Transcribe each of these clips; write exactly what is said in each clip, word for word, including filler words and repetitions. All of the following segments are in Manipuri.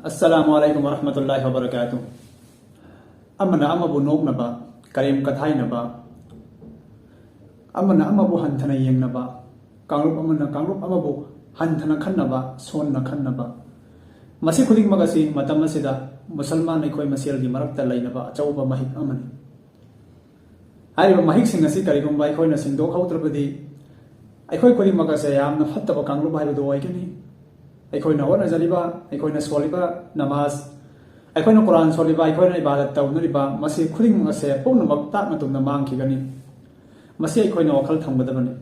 Assalamu alaikum warahmatullahi wabarakatuh. ꯑꯃꯅ ꯑꯃꯕꯨ ꯅꯣꯛꯅꯕ, ꯀꯔꯦꯝ ꯀꯊꯥꯏꯅꯕ, ꯑꯃꯅ ꯑꯃꯕꯨ ꯍꯟꯊꯅ ꯌꯦꯡꯅꯕ, ꯀꯥꯡꯂꯨꯞ ꯑꯃꯅ ꯀꯥꯡꯂꯨꯞ ꯑꯃꯕꯨ ꯍꯟꯊꯅ ꯈꯟꯅꯕ, ꯁꯣꯟꯅ ꯈꯟꯅꯕ, ꯃꯁꯤ ꯈꯨꯗꯤꯡꯃꯛ ꯑꯁꯤ ꯃꯇꯝ ꯑꯁꯤꯗ ꯃꯨꯁꯜꯃꯥꯟ ꯑꯩꯈꯣꯏ ꯃꯁꯦꯜꯒꯤ ꯃꯔꯛꯇ ꯂꯩꯅꯕ ꯑꯆꯧꯕ ꯃꯍꯤꯛ ꯑꯃꯅꯤ꯫ ꯍꯥꯏꯔꯤꯕ ꯃꯍꯤꯛꯁꯤꯡ ꯑꯁꯤ ꯀꯔꯤꯒꯨꯝꯕ ꯑꯩꯈꯣꯏꯅ ꯁꯤꯡꯗꯣꯛꯍꯧꯗ꯭ꯔꯕꯗꯤ, ꯑꯩꯈꯣꯏ ꯈꯨꯗꯤꯡꯃꯛ ꯑꯁꯦ ꯌꯥꯝꯅ ꯐꯠꯇꯕ ꯀꯥꯡꯂꯨꯞ ꯍꯥꯏꯕꯗꯨ ꯑꯣꯏꯒꯅꯤ꯫ ꯑꯩꯈꯣꯏꯅ ꯍꯣꯠꯅꯖꯔꯤꯕ, ꯑꯩꯈꯣꯏꯅ ꯁꯣꯜꯂꯤꯕ ꯅꯃꯥꯖ, ꯑꯩꯈꯣꯏꯅ ꯀꯨꯔꯥꯟ ꯁꯣꯜꯂꯤꯕ, ꯑꯩꯈꯣꯏꯅ ꯏꯕꯥꯗꯠ ꯇꯧꯅꯔꯤꯕ, ꯃꯁꯤ ꯈꯨꯗꯤꯡꯃꯛ ꯑꯁꯦ ꯄꯨꯝꯅꯃꯛ ꯇꯥꯛꯅ ꯇꯨꯝꯅ ꯃꯥꯡꯈꯤꯒꯅꯤ꯫ ꯃꯁꯤ ꯑꯩꯈꯣꯏꯅ ꯋꯥꯈꯜ ꯊꯝꯒꯗꯕꯅꯤ꯫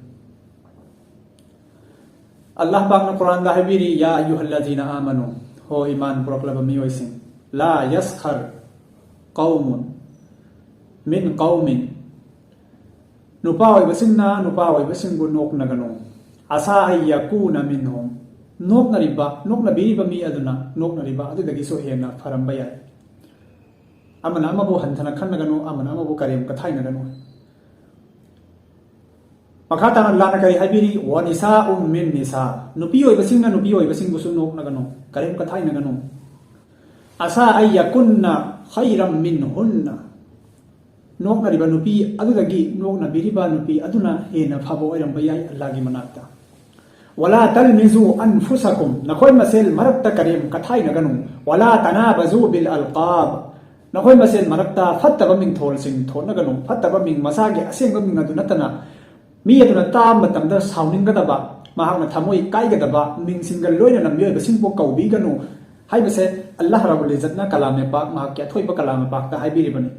ꯑꯜꯂꯥꯍ ꯄꯥꯛꯅ ꯀꯨꯔꯥꯟꯗ ꯍꯥꯏꯕꯤꯔꯤ, "ꯌꯥ ꯑꯌꯨꯍꯜꯂꯖꯤꯅ ꯑꯥꯃꯅꯨ", ꯍꯣ ꯏꯃꯥꯟ ꯄꯨꯔꯛꯂꯕ ꯃꯤꯑꯣꯏꯁꯤꯡ, "ꯂꯥ ꯌꯁꯈꯔ ꯀꯧꯃꯨꯟ ꯃꯤꯟ ꯀꯧꯃꯤꯟ", ꯅꯨꯄꯥ ꯑꯣꯏꯕꯁꯤꯡꯅ ꯅꯨꯄꯥ ꯑꯣꯏꯕꯁꯤꯡꯕꯨ ꯅꯣꯛꯅꯒꯅꯨ꯫ "ꯑꯁꯥ ꯑꯟ ꯌꯀꯨꯅ ꯃꯤꯟꯍꯨꯝ", ꯅꯣꯛꯅꯔꯤꯕ, ꯅꯣꯛꯅꯕꯤꯔꯤꯕ ꯃꯤ ꯑꯗꯨꯅ ꯅꯣꯛꯅꯔꯤꯕ ꯑꯗꯨꯗꯒꯤꯁꯨ ꯍꯦꯟꯅ ꯐꯔꯝꯕ ꯌꯥꯏ꯫ ꯑꯃꯅ ꯑꯃꯕꯨ ꯍꯟꯊꯅ ꯈꯟꯅꯒꯅꯨ, ꯑꯃꯅ ꯑꯃꯕꯨ ꯀꯔꯦꯝ ꯀꯊꯥꯏꯅꯒꯅꯨ꯫ ꯃꯈꯥ ꯇꯥꯅ ꯂꯥꯟꯅ ꯀꯔꯤ ꯍꯥꯏꯕꯤꯔꯤ? "ꯋꯥ ꯅꯤꯁꯥ ꯎꯝ ꯃꯤꯟ ꯅꯤꯁꯥ", ꯅꯨꯄꯤ ꯑꯣꯏꯕꯁꯤꯡꯅ ꯅꯨꯄꯤ ꯑꯣꯏꯕꯁꯤꯡꯕꯨꯁꯨ ꯅꯣꯛꯅꯒꯅꯨ, ꯀꯔꯦꯝ ꯀꯊꯥꯏꯅꯒꯅꯨ꯫ "ꯑꯁꯥ ꯑꯟ ꯌꯀꯨꯟꯅ ꯈꯩꯔꯝ ꯃꯤꯟꯍꯨꯟꯅ", ꯅꯣꯛꯅꯔꯤꯕ ꯅꯨꯄꯤ ꯑꯗꯨꯗꯒꯤ ꯅꯣꯛꯅꯕꯤꯔꯤꯕ ꯅꯨꯄꯤ ꯑꯗꯨꯅ ꯍꯦꯟꯅ ꯐꯕ ꯑꯣꯏꯔꯝꯕ ꯌꯥꯏ ꯑꯜꯂꯥꯍꯒꯤ ꯃꯅꯥꯛꯇ꯫ "ꯋꯥꯂꯥ ꯇꯜꯃꯤꯖꯨ ꯑꯟꯐꯨꯁꯥꯀꯨꯝ", ꯅꯈꯣꯏ ꯃꯁꯦꯜ ꯃꯔꯛꯇ ꯀꯔꯦꯝ ꯀꯊꯥꯏꯅꯒꯅꯨ꯫ "ꯋꯥꯂꯥ ꯇꯅꯥꯕꯖꯨ ꯕꯤꯜ ꯑꯜꯀꯥꯕ", ꯅꯈꯣꯏ ꯃꯁꯦꯜ ꯃꯔꯛꯇ ꯐꯠꯇꯕ ꯃꯤꯡꯊꯣꯜꯁꯤꯡ ꯊꯣꯟꯅꯒꯅꯨ꯫ ꯐꯠꯇꯕ ꯃꯤꯡ, ꯃꯁꯥꯒꯤ ꯑꯁꯦꯡꯕ ꯃꯤꯡ ꯑꯗꯨ ꯅꯠꯇꯅ, ꯃꯤ ꯑꯗꯨꯅ ꯇꯥꯕ ꯃꯇꯝꯗ ꯁꯥꯎꯅꯤꯡꯒꯗꯕ, ꯃꯍꯥꯛꯅ ꯊꯃꯣꯏ ꯀꯥꯏꯒꯗꯕ ꯃꯤꯡꯁꯤꯡꯒ ꯂꯣꯏꯅꯅ ꯃꯤꯑꯣꯏꯕꯁꯤꯡꯕꯨ ꯀꯧꯕꯤꯒꯅꯨ ꯍꯥꯏꯕꯁꯦ ꯑꯜꯂꯥꯍ ꯔꯕꯨꯜ ꯏꯖꯠꯅ ꯀꯂꯥꯝ ꯄꯥꯛ, ꯃꯍꯥꯛꯀꯤ ꯑꯊꯣꯏꯕ ꯀꯂꯥꯝ ꯄꯥꯛꯇ ꯍꯥꯏꯕꯤꯔꯤꯕꯅꯤ꯫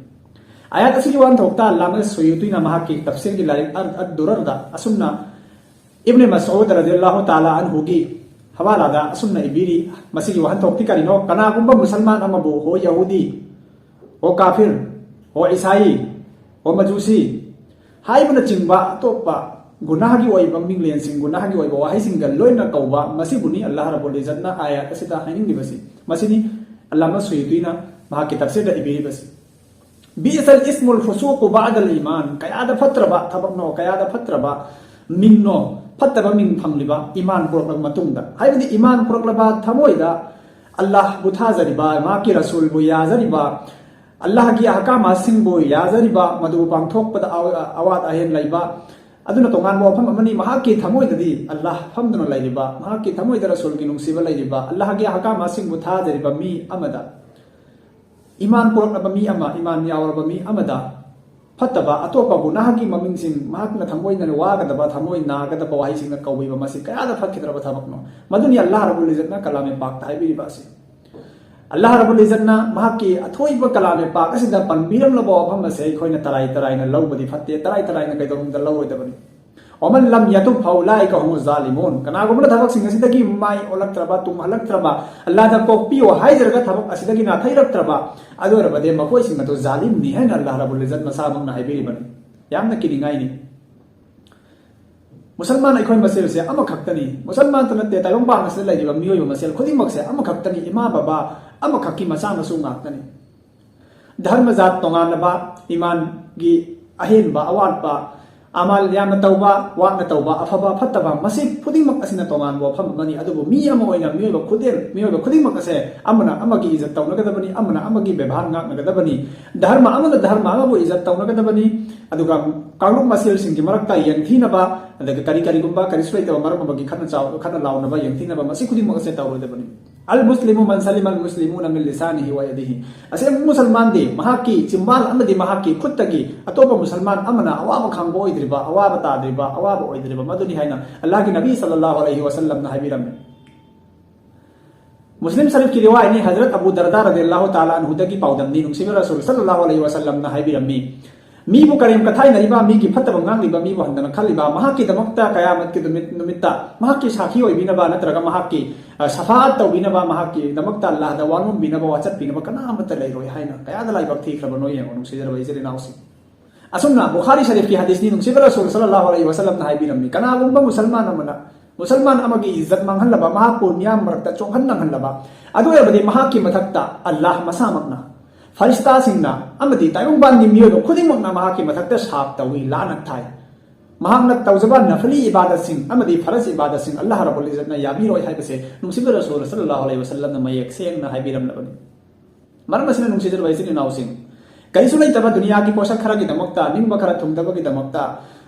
ꯑꯥꯌꯥꯠ ꯑꯁꯤꯒꯤ ꯋꯥꯍꯟꯊꯣꯛꯇ ꯑꯜꯂꯥꯃꯥ ꯁꯨꯌꯨꯇꯤꯅ ꯃꯍꯥꯛꯀꯤ ꯇꯐꯁꯤꯔꯒꯤ ꯂꯥꯏꯔꯤꯛ ꯑꯔ ꯑꯗ ꯗꯨꯔꯔꯗ ꯑꯁꯨꯝꯅ ꯏꯕꯅꯦ ꯃꯁꯎꯗ ꯔꯗꯤꯌꯜꯂꯥꯍꯨ ꯇꯥꯂꯥ ꯑꯟꯍꯨꯒꯤ ꯍꯋꯥꯂꯥꯗ ꯑꯁꯨꯝꯅ ꯏꯕꯤꯔꯤ꯫ ꯃꯁꯤꯒꯤ ꯋꯥꯍꯟꯊꯣꯛꯇꯤ ꯀꯔꯤꯅꯣ? ꯀꯅꯥꯒꯨꯝꯕ ꯃꯨꯁꯜꯃꯥꯟ ꯑꯃꯕꯨ, ꯍꯣ ꯌꯍꯨꯗꯤ, ꯍꯣ ꯀꯥꯐꯤꯔ, ꯍꯣ ꯏꯁꯥꯏ, ꯍꯣ ꯃꯖꯨꯁꯤ ꯍꯥꯏꯕꯅꯆꯤꯡꯕ ꯑꯇꯣꯞꯄ ꯒꯨꯅꯥꯍꯒꯤ ꯑꯣꯏꯕ ꯃꯤꯡꯂꯦꯟꯁꯤꯡ, ꯒꯨꯅꯥꯍꯒꯤ ꯑꯣꯏꯕ ꯋꯥꯍꯩꯁꯤꯡꯒ ꯂꯣꯏꯅ ꯀꯧꯕ, ꯃꯁꯤꯕꯨꯅꯤ ꯑꯜꯂꯥꯍ ꯔꯕꯨꯜ ꯏꯖꯠꯅ ꯑꯥꯌꯥꯠ ꯑꯁꯤꯗ ꯍꯥꯏꯅꯤꯡꯂꯤꯕꯁꯤ꯫ ꯃꯁꯤꯅꯤ ꯑꯜꯂꯥꯃꯥ ꯁꯨꯌꯨꯇꯤꯅ ꯃꯍꯥꯛꯀꯤ ꯇꯐꯁꯤꯔꯗ ꯏꯕꯤꯔꯤꯕꯁꯤ꯫ "ꯕꯤꯏꯁꯜ ꯏꯁꯃꯨꯜ ꯐꯨꯁꯨꯀꯨ ꯕꯥꯗꯜ ꯏꯃꯥꯟ", ꯀꯌꯥꯗ ꯐꯠꯇ꯭ꯔꯕ ꯊꯕꯛꯅꯣ, ꯀꯌꯥꯗ ꯐꯠꯇ꯭ꯔꯕ ꯃꯤꯡꯅꯣ, ꯐꯠꯇꯕ ꯃꯤꯡ ꯐꯪꯂꯤꯕ ꯏꯃꯥꯟ ꯄꯨꯔꯛꯂꯕ ꯃꯇꯨꯡꯗ, ꯍꯥꯏꯕꯗꯤ ꯏꯃꯥꯟ ꯄꯨꯔꯛꯂꯕ ꯊꯃꯣꯏꯗ ꯑꯜꯂꯥꯍꯕꯨ ꯊꯥꯖꯔꯤꯕ, ꯃꯍꯥꯛꯀꯤ ꯔꯁꯨꯜꯕꯨ ꯌꯥꯖꯔꯤꯕ, ꯑꯜꯂꯥꯍꯒꯤ ꯑꯍꯀꯥꯃꯁꯤꯡꯕꯨ ꯌꯥꯖꯔꯤꯕ, ꯃꯗꯨꯕꯨ ꯄꯥꯡꯊꯣꯛꯄꯗ ꯑꯋꯥꯠ ꯑꯍꯦꯟ ꯂꯩꯕ, ꯑꯗꯨꯅ ꯇꯣꯉꯥꯟꯕ ꯋꯥꯐꯝ ꯑꯃꯅꯤ꯫ ꯃꯍꯥꯛꯀꯤ ꯊꯃꯣꯏꯗꯗꯤ ꯑꯜꯂꯥꯍ ꯐꯝꯗꯨꯅ ꯂꯩꯔꯤꯕ, ꯃꯍꯥꯛꯀꯤ ꯊꯃꯣꯏꯗ ꯔꯁꯨꯜꯒꯤ ꯅꯨꯡꯁꯤꯕ ꯂꯩꯔꯤꯕ, ꯑꯜꯂꯥꯍꯒꯤ ꯑꯍꯀꯥꯃꯁꯤꯡꯕꯨ ꯊꯥꯖꯔꯤꯕ ꯃꯤ ꯑꯃꯗ, ꯏꯃꯥꯟ ꯄꯨꯔꯛꯂꯕ ꯃꯤ ꯑꯃ, ꯏꯃꯥꯟ ꯌꯥꯎꯔꯕ ꯃꯤ ꯑꯃꯗ ꯐꯠꯇꯕ ꯑꯇꯣꯞꯄ ꯒꯨꯅꯥꯍꯒꯤ ꯃꯃꯤꯡꯁꯤꯡ, ꯃꯍꯥꯛꯅ ꯊꯃꯣꯏꯅ ꯋꯥꯒꯗꯕ, ꯊꯃꯣꯏ ꯅꯥꯒꯗꯕ ꯋꯥꯍꯩꯁꯤꯡꯅ ꯀꯧꯕꯤꯕ, ꯃꯁꯤ ꯀꯌꯥꯗ ꯐꯠꯈꯤꯗ꯭ꯔꯕ ꯊꯕꯛꯅꯣ! ꯃꯗꯨꯅꯤ ꯑꯜꯂꯥꯍ ꯔꯕꯨꯜ ꯏꯖꯠꯅ ꯀꯂꯥꯃꯦ ꯄꯥꯛꯇ ꯍꯥꯏꯕꯤꯔꯤꯕ ꯑꯁꯤ꯫ ꯑꯜꯂꯥꯍ ꯔꯕꯨꯜ ꯏꯖꯠꯅ ꯃꯍꯥꯛꯀꯤ ꯑꯊꯣꯏꯕ ꯀꯂꯥꯃꯦ ꯄꯥꯛ ꯑꯁꯤꯗ ꯄꯟꯕꯤꯔꯝꯂꯕ ꯋꯥꯐꯝ ꯑꯁꯦ ꯑꯩꯈꯣꯏꯅ ꯇꯔꯥꯏ ꯇꯔꯥꯏꯅ ꯂꯧꯕꯗꯤ ꯐꯠꯇꯦ, ꯇꯔꯥꯏ ꯇꯔꯥꯏꯅ ꯀꯩꯗꯧꯅꯨꯡꯗ ꯂꯧꯔꯣꯏꯗꯕꯅꯤ꯫ "ꯋꯃꯟ ꯂꯝ ꯌꯇꯨꯕ ꯐꯎꯂꯥꯏꯀ ꯍꯨꯃꯨ ꯖꯥꯂꯤꯃꯨꯟ"꯫ ꯀꯅꯥꯒꯨꯝꯕꯅ ꯊꯕꯛꯁꯤꯡ ꯑꯁꯤꯗꯒꯤ ꯃꯥꯏ ꯑꯣꯜꯂꯛꯇ꯭ꯔꯕ, ꯇꯨꯝꯍꯜꯂꯛꯇ꯭ꯔꯕ, ꯑꯜꯂꯥꯍꯗ ꯀꯣꯛꯄꯤꯌꯨ ꯍꯥꯏꯖꯔꯒ ꯊꯕꯛ ꯑꯁꯤꯗꯒꯤ ꯅꯥꯊꯩꯔꯛꯇ꯭ꯔꯕ, ꯑꯗꯨ ꯑꯣꯏꯔꯕꯗꯤ ꯃꯈꯣꯏꯁꯤꯡ ꯑꯗꯨ ꯖꯥꯂꯤꯝꯅꯤ ꯍꯥꯏꯅ ꯑꯜꯂꯥꯍ ꯔꯕꯨꯜ ꯏꯖꯠ ꯃꯁꯥꯃꯛꯅ ꯍꯥꯏꯕꯤꯔꯤꯕꯅꯤ꯫ ꯌꯥꯝꯅ ꯀꯤꯅꯤꯡꯉꯥꯏꯅꯤ꯫ ꯃꯨꯁꯜꯃꯥꯟ ꯑꯩꯈꯣꯏ ꯃꯁꯦꯜꯁꯦ ꯑꯃꯈꯛꯇꯅꯤ꯫ ꯃꯨꯁꯜꯃꯥꯟꯇ ꯅꯠꯇꯦ, ꯇꯥꯏꯕꯪꯄꯥꯟ ꯑꯁꯤꯗ ꯂꯩꯔꯤꯕ ꯃꯤꯑꯣꯏꯕ ꯃꯁꯦꯜ ꯈꯨꯗꯤꯡꯃꯛꯁꯦ ꯑꯃꯈꯛꯇꯅꯤ꯫ ꯏꯃꯥ ꯕꯕꯥ ꯑꯃꯈꯛꯀꯤ ꯃꯆꯥ ꯃꯁꯨ ꯉꯥꯛꯇꯅꯤ꯫ ꯙꯔꯃ ꯖꯥꯠ ꯇꯣꯉꯥꯟꯅꯕ, ꯏꯃꯥꯟꯒꯤ ꯑꯍꯦꯟꯕ ꯑꯋꯥꯠꯄ, ꯑꯃꯜ ꯌꯥꯝꯅ ꯇꯧꯕ, ꯋꯥꯠꯅ ꯇꯧꯕ, ꯑꯐꯕ ꯐꯠꯇꯕ, ꯃꯁꯤ ꯈꯨꯗꯤꯡꯃꯛ ꯑꯁꯤꯅ ꯇꯣꯉꯥꯟꯕ ꯋꯥꯐꯝ ꯑꯃꯅꯤ꯫ ꯑꯗꯨꯕꯨ ꯃꯤ ꯑꯃ ꯑꯣꯏꯅ ꯃꯤꯑꯣꯏꯕ ꯈꯨꯗꯤꯡ, ꯃꯤꯑꯣꯏꯕ ꯈꯨꯗꯤꯡꯃꯛ ꯑꯁꯦ ꯑꯃꯅ ꯑꯃꯒꯤ ꯏꯖꯠ ꯇꯧꯅꯒꯗꯕꯅꯤ, ꯑꯃꯅ ꯑꯃꯒꯤ ꯕꯦꯕꯥꯔ ꯉꯥꯛꯅꯒꯗꯕꯅꯤ꯫ ꯙꯔꯃ ꯑꯃꯅ ꯙꯔꯃ ꯑꯃꯕꯨ ꯏꯖꯠ ꯇꯧꯅꯒꯗꯕꯅꯤ꯫ ꯑꯗꯨꯒ ꯀꯥꯡꯂꯨꯞ ꯃꯁꯦꯜꯁꯤꯡꯒꯤ ꯃꯔꯛꯇ ꯌꯦꯡꯊꯤꯅꯕ, ꯑꯗꯒꯤ ꯀꯔꯤ ꯀꯔꯤꯒꯨꯝꯕ ꯀꯔꯤꯁꯨ ꯂꯩꯇꯕ ꯃꯔꯝ ꯑꯃꯒꯤ ꯈꯠꯅ ꯆꯥꯎ-, ꯈꯠꯅ ꯂꯥꯎꯅꯕ, ꯌꯦꯡꯊꯤꯅꯕ, ꯃꯁꯤ ꯈꯨꯗꯤꯡꯃꯛ ꯑꯁꯦ ꯇꯧꯔꯣꯏꯗꯕꯅꯤ꯫ "ꯑꯜ ꯃꯨꯁꯂꯤꯃꯨ ꯃꯟ ꯁꯂꯤꯃ ꯑꯜ ꯃꯨꯁꯂꯤꯃꯨꯅ ꯃꯤꯟ ꯂꯤꯁꯥꯅꯤꯍꯤ ꯋ ꯌꯗꯤꯍꯤ"꯫ ꯑꯁꯦꯡꯕ ꯃꯨꯁꯜꯃꯥꯟꯗꯤ ꯃꯍꯥꯛꯀꯤ ꯆꯤꯝꯕꯥꯜ ꯑꯃꯗꯤ ꯃꯍꯥꯛꯀꯤ ꯈꯨꯠꯇꯒꯤ ꯑꯇꯣꯞꯄ ꯃꯨꯁꯜꯃꯥꯟ ꯑꯃꯅ ꯑꯋꯥꯕ ꯈꯪꯕ ꯑꯣꯏꯗ꯭ꯔꯤꯕ, ꯑꯋꯥꯕ ꯇꯥꯗ꯭ꯔꯤꯕ, ꯑꯋꯥꯕ ꯑꯣꯏꯗ꯭ꯔꯤꯕ, ꯃꯗꯨꯅꯤ ꯍꯥꯏꯅ ꯑꯜꯂꯥꯍꯒꯤ ꯅꯕꯤ ꯁꯜꯂꯜꯂꯥꯍꯨ ꯑꯂꯩꯍꯤ ꯋꯁꯜꯂꯝꯅ ꯍꯥꯏꯕꯤꯔꯝꯃꯤ꯫ ꯃꯨꯁꯂꯤꯝ ꯁꯔꯤꯐꯀꯤ ꯔꯤꯋꯥꯌꯠꯅꯤ, ꯍꯖꯔꯠ ꯑꯕꯨ ꯗꯔꯗꯥ ꯔꯗꯤꯌꯜꯂꯥꯍꯨ ꯇꯥꯂꯥ ꯑꯟꯍꯨꯗꯒꯤ ꯄꯥꯎꯗꯝꯅꯤ, ꯅꯨꯡꯁꯤꯕ ꯔꯁꯨꯜ ꯁꯜꯂꯜꯂꯥꯍꯨ ꯑꯂꯩꯍꯤ ꯋꯁꯜꯂꯝꯅ ꯍꯥꯏꯕꯤꯔꯝꯃꯤ, ꯃꯤꯕꯨ ꯀꯔꯦꯝ ꯀꯊꯥꯏꯅꯔꯤꯕ, ꯃꯤꯒꯤ ꯐꯠꯇꯕ ꯉꯥꯡꯂꯤꯕ, ꯃꯤꯕꯨ ꯍꯟꯊꯅ ꯈꯜꯂꯤꯕ, ꯃꯍꯥꯛꯀꯤꯗꯃꯛꯇ ꯀꯌꯥꯃꯠꯀꯤ ꯅꯨꯃꯤꯠ, ꯅꯨꯃꯤꯠꯇ ꯃꯍꯥꯛꯀꯤ ꯁꯥꯈꯤ ꯑꯣꯏꯕꯤꯅꯕ ꯅꯠꯇ꯭ꯔꯒ ꯃꯍꯥꯛꯀꯤ, ꯑ, ꯁꯐꯥꯑꯠ ꯇꯧꯕꯤꯅꯕ, ꯃꯍꯥꯛꯀꯤꯗꯃꯛꯇ ꯑꯜꯂꯥꯍꯗ ꯋꯥ ꯅꯣꯝꯕꯤꯅꯕ, ꯋꯥꯆꯠꯄꯤꯅꯕ ꯀꯅꯥ ꯑꯃꯠꯇ ꯂꯩꯔꯣꯏ ꯍꯥꯏꯅ ꯀꯌꯥꯗ ꯂꯥꯏꯕꯛ ꯊꯤꯈ꯭ꯔꯕꯅꯣ ꯌꯦꯡꯉꯣ, ꯅꯨꯡꯁꯤꯖꯔꯕ ꯏꯆꯤꯜ ꯏꯅꯥꯎꯁꯤꯡ꯫ ꯑꯁꯨꯝꯅ ꯕꯨꯈꯥꯔꯤ ꯁꯔꯤꯐꯀꯤ ꯍꯗꯤꯁꯅꯤ, ꯅꯨꯡꯁꯤꯕ ꯔꯁꯨꯜ ꯁꯜꯂꯜꯂꯥꯍꯨ ꯑꯂꯩꯍꯤ ꯋꯁꯜꯂꯝꯅ ꯍꯥꯏꯕꯤꯔꯝꯃꯤ, ꯀꯅꯥꯒꯨꯝꯕ ꯃꯨꯁꯜꯃꯥꯟ ꯑꯃꯅ ꯃꯨꯁꯜꯃꯥꯟ ꯑꯃꯒꯤ ꯏꯖꯠ ꯃꯥꯡꯍꯜꯂꯕ, ꯃꯍꯥꯛꯄꯨ ꯃꯤꯌꯥꯝ ꯃꯔꯛꯇ ꯆꯣꯡꯍꯟ ꯅꯪꯍꯜꯂꯕ, ꯑꯗꯨ ꯑꯣꯏꯔꯕꯗꯤ ꯃꯍꯥꯛꯀꯤ ꯃꯊꯛꯇ ꯑꯜꯂꯥꯍ ꯃꯁꯥꯃꯛꯅ, ꯐꯔꯤꯁꯇꯥꯁꯤꯡꯅ ꯑꯃꯗꯤ ꯇꯥꯏꯕꯪꯄꯥꯟꯒꯤ ꯃꯤꯑꯣꯏꯕ ꯈꯨꯗꯤꯡꯃꯛꯅ ꯃꯍꯥꯛꯀꯤ ꯃꯊꯛꯇ ꯁꯥꯞ ꯇꯧꯏ, ꯂꯥꯅꯠ ꯊꯥꯏ꯫ ꯃꯍꯥꯛꯅ ꯇꯧꯖꯕ ꯅꯐꯂꯤ ꯏꯕꯥꯗꯠꯁꯤꯡ ꯑꯃꯗꯤ ꯐꯔꯖ ꯏꯕꯥꯗꯠꯁꯤꯡ ꯑꯜꯂꯥꯍ ꯔꯕꯨꯜ ꯏꯖꯠꯅ ꯌꯥꯕꯤꯔꯣꯏ ꯍꯥꯏꯕꯁꯦ ꯅꯨꯡꯁꯤꯕ ꯔꯁꯨꯜ ꯁꯜꯂꯜꯂꯥꯍꯨ ꯑꯂꯩꯍꯤ ꯋꯥꯁꯜꯂꯝꯅ ꯃꯌꯦꯛ ꯁꯦꯡꯅ ꯍꯥꯏꯕꯤꯔꯝꯂꯕꯅꯤ꯫ ꯃꯔꯝ ꯑꯁꯤꯅ ꯅꯨꯡꯁꯤꯖꯔꯕ ꯏꯆꯤꯟ ꯏꯅꯥꯎꯁꯤꯡ, ꯀꯔꯤꯁꯨ ꯂꯩꯇꯕ ꯗꯨꯅꯤꯌꯥꯒꯤ ꯄꯣꯠꯁꯛ ꯈꯔꯒꯤꯗꯃꯛꯇ, ꯅꯤꯡꯕ ꯈꯔ ꯊꯨꯡꯗꯕꯒꯤꯗꯃꯛꯇ,